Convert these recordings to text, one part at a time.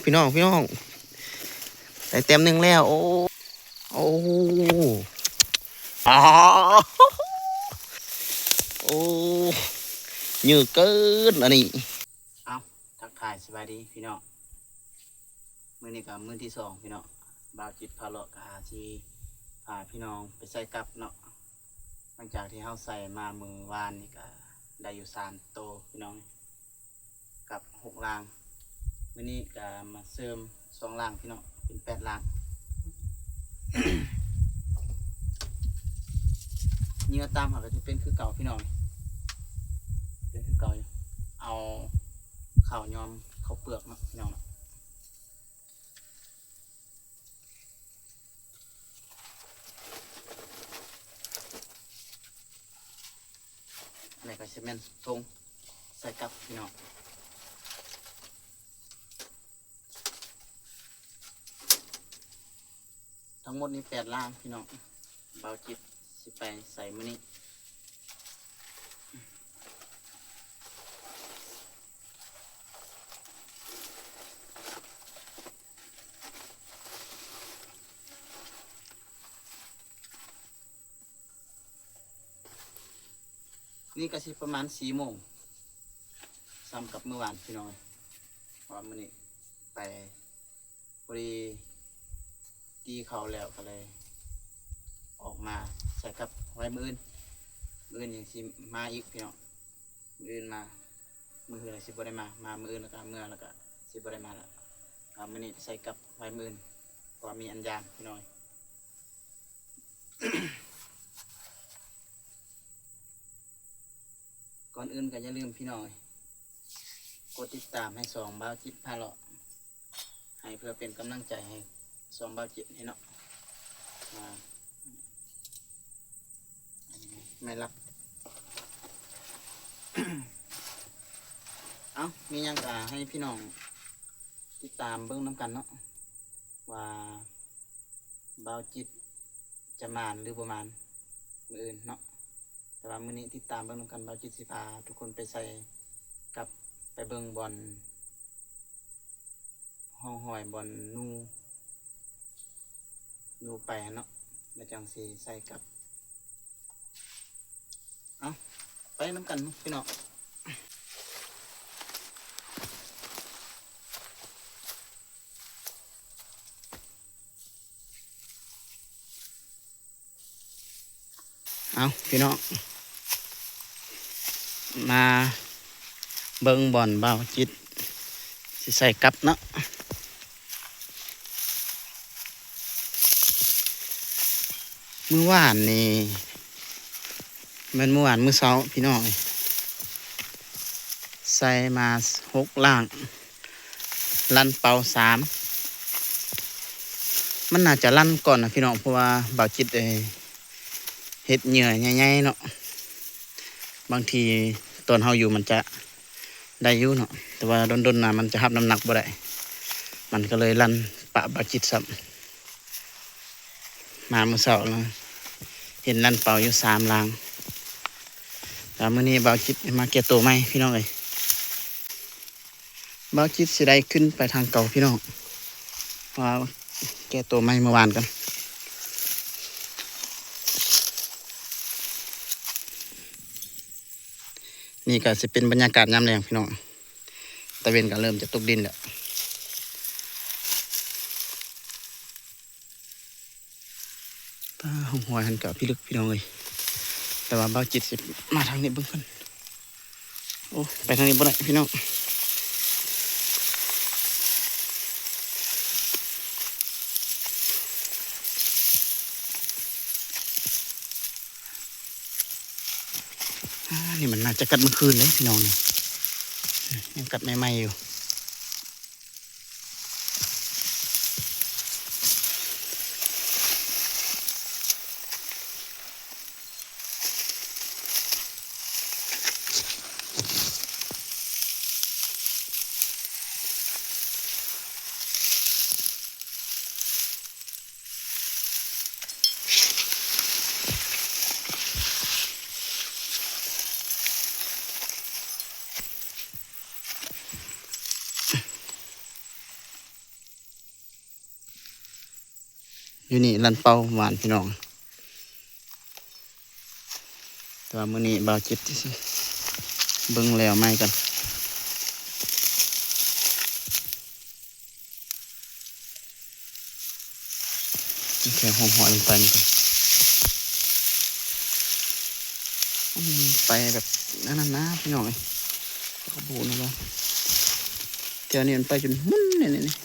ພີ່ນ້ອງ ພີ່ນ້ອງ ໄດ້ແຕ້ມໜຶ່ງແລ້ວ. ໂອ້ ໂອ້ ອ້າ ໂອ້ ເຍີະເກີນອັນນີ້. ເອົ້າ ທັກທາຍສະບາຍດີພີ່ນ້ອງ, ມື້ນີ້ກໍມື້ທີສອງພີ່ນ້ອງ, ບ່າວຈິດພາເລາະກໍຊິພາພີ່ນ້ອງໄປໃສ່ກັບເນາະ. ຫຼັງຈາກທີ່ເຮົາໃສ່ມາມື້ວານນີ້ກໍໄດ້ຢູ່ສາມໂຕພີ່ນ້ອງ, ກັບຫົກລາງ. ມື້ນີ້ກໍມາເສີມສອງລາງພີ່ນ້ອງ ເປັນແປດລາງ. ເຫຍື່ອຕາມຫາກໍຈະເປັນຄືເກົ່າພີ່ນ້ອງ, ເປັນຄືເກົ່າຢູ່. ເອົາເຂົ້າຍ້ອມເຂົ້າເປືອກເນາະພີ່ນ້ອງເນາະ. ອັນນີ້ກໍຊິແມ່ນຖົງໃສ່ກັບພີ່ນ້ອງ. ທັງໝົດນີ້ແປດລາງພີ່ນ້ອງ, ບ່າວຈິດຊິໄປໃສ່ມື້ນີ້. ນີ້ກໍຊິປະມານສີ່ໂມງ ສ່ຳກັບມື້ວານພີ່ນ້ອງ, ເພາະວ່າມື້ນີ້ໄປ ພໍດີກິນເຂົ້າແລ້ວກໍເລີຍອອກມາໃສ່ກັບໄວ້ມື້ອື່ນ. ມື້ອື່ນຍັງຊິມາອີກພີ່ນ້ອງ, ມື້ອື່ນມາ, ມື້ອື່ນຊິບໍ່ໄດ້ມາ, ມາມື້ອື່ນແລ້ວກໍເມືອ ແລ້ວກໍຊິບໍ່ໄດ້ມາລະ. ອ່າ ມື້ນີ້ໃສ່ກັບໄວ້ມື້ອື່ນ ເພາະວ່າມີອັນຢາມພີ່ນ້ອງ. ກ່ອນອື່ນກໍຢ່າລືມພີ່ນ້ອງ ກົດຕິດຕາມໃຫ້ຊ່ອງບ່າວຈິດພາເລາະ ໃຫ້ເພື່ອເປັນກຳລັງໃຈໃຫ້ຊ່ອງບ່າວຈິດນີ້ເນາະ. ອ່າ ໄມ້ລັກ. ເອົ້າ ມີຫຍັງກໍໃຫ້ພີ່ນ້ອງຕິດຕາມເບິ່ງນຳກັນເນາະ ວ່າບ່າວຈິດຈະໝານຫຼືບໍ່ໝານມື້ອື່ນເນາະ. ແຕ່ວ່າມື້ນີ້ຕິດຕາມເບິ່ງນຳກັນ, ບ່າວຈິດຊິພາທຸກຄົນໄປໃສ່ກັບ ໄປເບິ່ງບ່ອນຮ່ອງຮອຍ ບ່ອນໜູ ໜູໄປຫັ້ນເນາະ, ແລ້ວຈັ່ງຊິໃສ່ກັບ. ເອົ້າ ໄປນຳກັນພີ່ນ້ອງ. ເອົາ ພີ່ນ້ອງ ມາເບິ່ງບ່ອນບ່າວຈິດຊິໃສ່ກັບເນາະ. ມື້ວານນີ້ ແມ່ນມື້ວານ ມື້ເຊົ້າພີ່ນ້ອງເອີຍ ໃສ່ມາຫົກລາງ ລັນເປົ່າສາມ. ມັນໜ້າຈະລັນກ່ອນນະພີ່ນ້ອງ ເພາະວ່າບ່າວຈິດ ເອີ ເຮັດເຫຍື່ອໃຫຍ່ໆເນາະ. ບາງທີຕອນເຮົາຢູ່ມັນຈະໄດ້ຢູ່ເນາະ ແຕ່ວ່າດົນໆມາມັນຈະຮັບນ້ຳໜັກບໍ່ໄດ້ ມັນກໍເລີຍລັນປະບ່າວຈິດຊ້ຳ. ມາມື້ເຊົ້ານະ ເຫັນລັນເປົ່າຢູ່ສາມລາງ. ແລ້ວມື້ນີ້ບ່າວຈິດມາແກ້ໂຕໃໝ່ພີ່ນ້ອງເອີຍ. ບ່າວຈິດຊິໄດ້ຂຶ້ນໄປທາງເກົ່າພີ່ນ້ອງ ວ່າແກ້ໂຕໃໝ່ມື້ວານກັນ. ນີ້ກໍຊິເປັນບັນຍາກາດຍາມແລງພີ່ນ້ອງ ຕາເວັນກໍເລີ່ມຈະຕົກດິນແລ້ວ. ປາ ຮ່ອງຮອຍຫັ້ນກະພິລຶກພີ່ນ້ອງເອີຍ ແຕ່ວ່າບ່າວຈິດຊິມາທາງນີ້ເບິ່ງກ່ອນ. ໂອ້ ໄປທາງນີ້ບໍ່ໄດ້ພີ່ນ້ອງ. ອ່າ ນີ້ມັນໜ້າຈະກັດມື້ຄືນເດ້ພີ່ນ້ອງ ນີ້ ອືມ ຍັງກັດໃໝ່ໆຢູ່. ເ ຢູ່ນີ້ລັນເປົາຫວານພີ່ນ້ອງ ແຕ່ວ່າມື້ນີ້ບ່າວຈິດຊິເບິ່ງແລ້ວໃໝ່ກ່ອນ ແຄ່ຫ້ອຍໆລົງໄປນີ້ກ່ອນ ມັນໄປແບບນັ້ນນະພີ່ນ້ອງເອີຍ ເຂົາກໍບໍ່ຮູ້ນະວ່າ ແຖວນີ້ມັນໄປຈົນໝຸ່ນນີ້ ນີ້ ນີ້.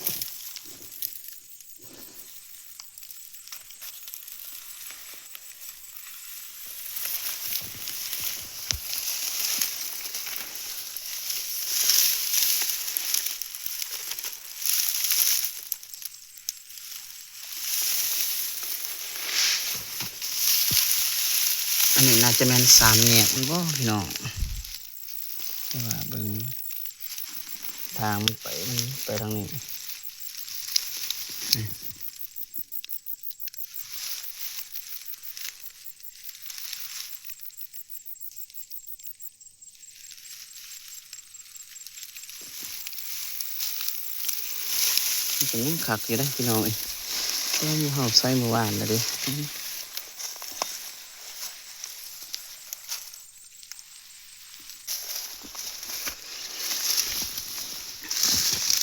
ອັນນີ້ໜ້າຈະແມ່ນສາມແຍກມັນບໍ່ພີ່ນ້ອງ ແຕ່ວ່າເບິ່ງທາງມັນໄປ ມັນໄປທາງນີ້. ມັນກໍຍັງຄັກຢູ່ເດ້ພີ່ນ້ອງເອີຍ ເພາະວ່າໝູ່ເຮົາໃສ່ມື້ວານແລ້ວເດ້.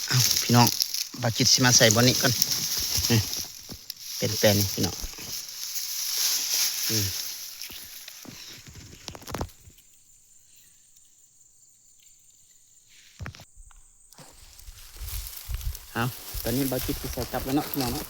ເອົາ ພີ່ນ້ອງ ບ່າວຈິດຊິມາໃສ່ບ່ອນນີ້ກ່ອນ ເປັນແປນນີ້ພີ່ນ້ອງ. ເອົາ ຕອນນີ້ບ່າວຈິດຊິໃສ່ກັບແລ້ວເນາະ ພີ່ນ້ອງເນາະ.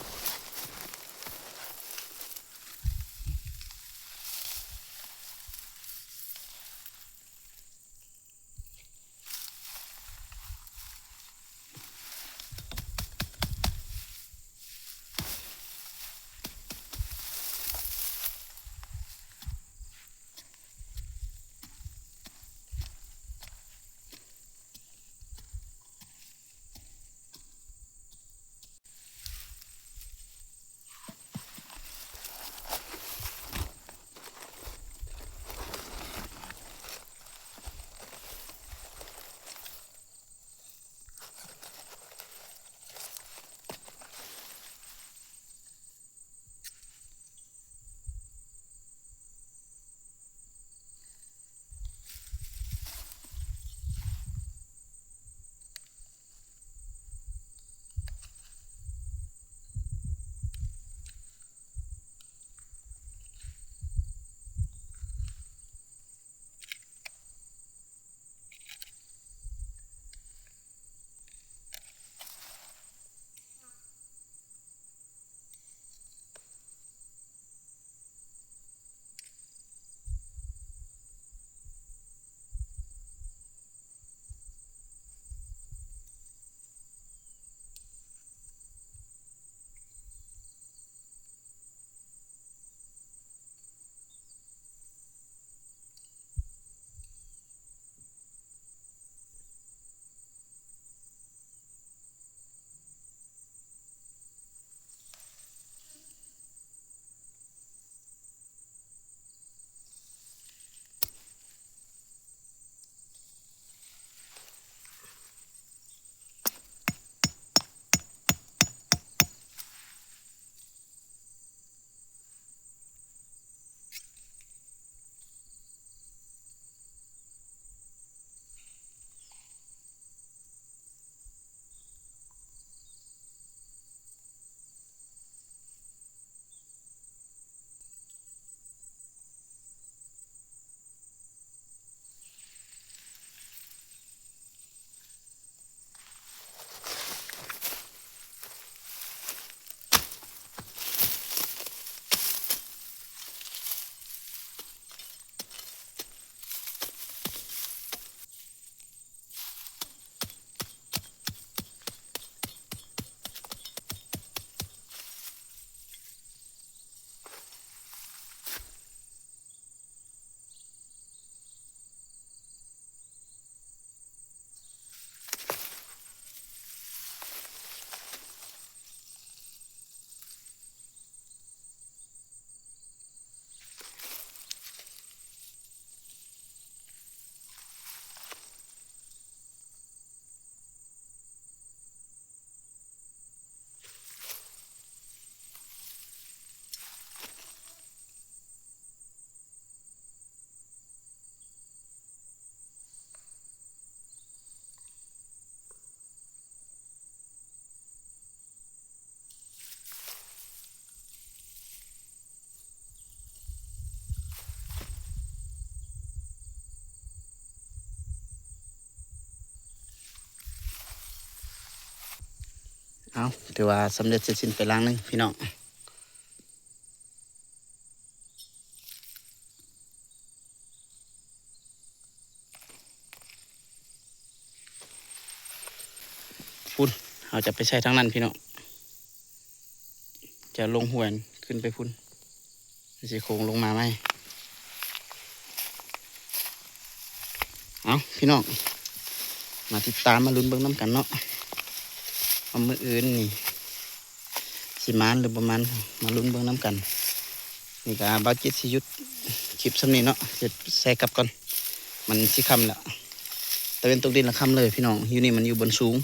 ເອົາ ຖືວ່າສຳເລັດເສັດສິ້ນໄປຫຼັງໜຶ່ງພີ່ນ້ອງ. ພຸ້ນ ເຮົາຈະໄປໃສ່ທາງນັ້ນພີ່ນ້ອງ ຈະລົງຫ້ວຍຂຶ້ນໄປພຸ້ນ ຊິໂຄ້ງລົງມາໃໝ່. ເອົາ ພີ່ນ້ອງ ມາຕິດຕາມມາລຸ້ນເບິ່ງນຳກັນເນາະ ວ່າມື້ອື່ນນີ້ ຊິໝານຫຼືບໍ່ໝານ ມາລຸ້ນເບິ່ງນຳກັນ. ນີ້ກະບ່າວຈິດຊິຢຸດຄລິບສ່ຳນີ້ເນາະ ຊິໃສ່ກັບກ່ອນ ມັນຊິຄ່ຳແລ້ວ ຕາເວັນຕົກດິນລະຄ່ຳເລີຍພີ່ນ້ອງ. ຢູ່ນີ້ມັນຢູ່ບ່ອນສູງ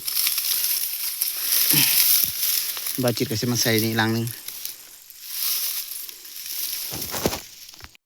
ບ່າວຈິດກະຊິມາໃສ່ນີ້ຫຼັງໜຶ່ງ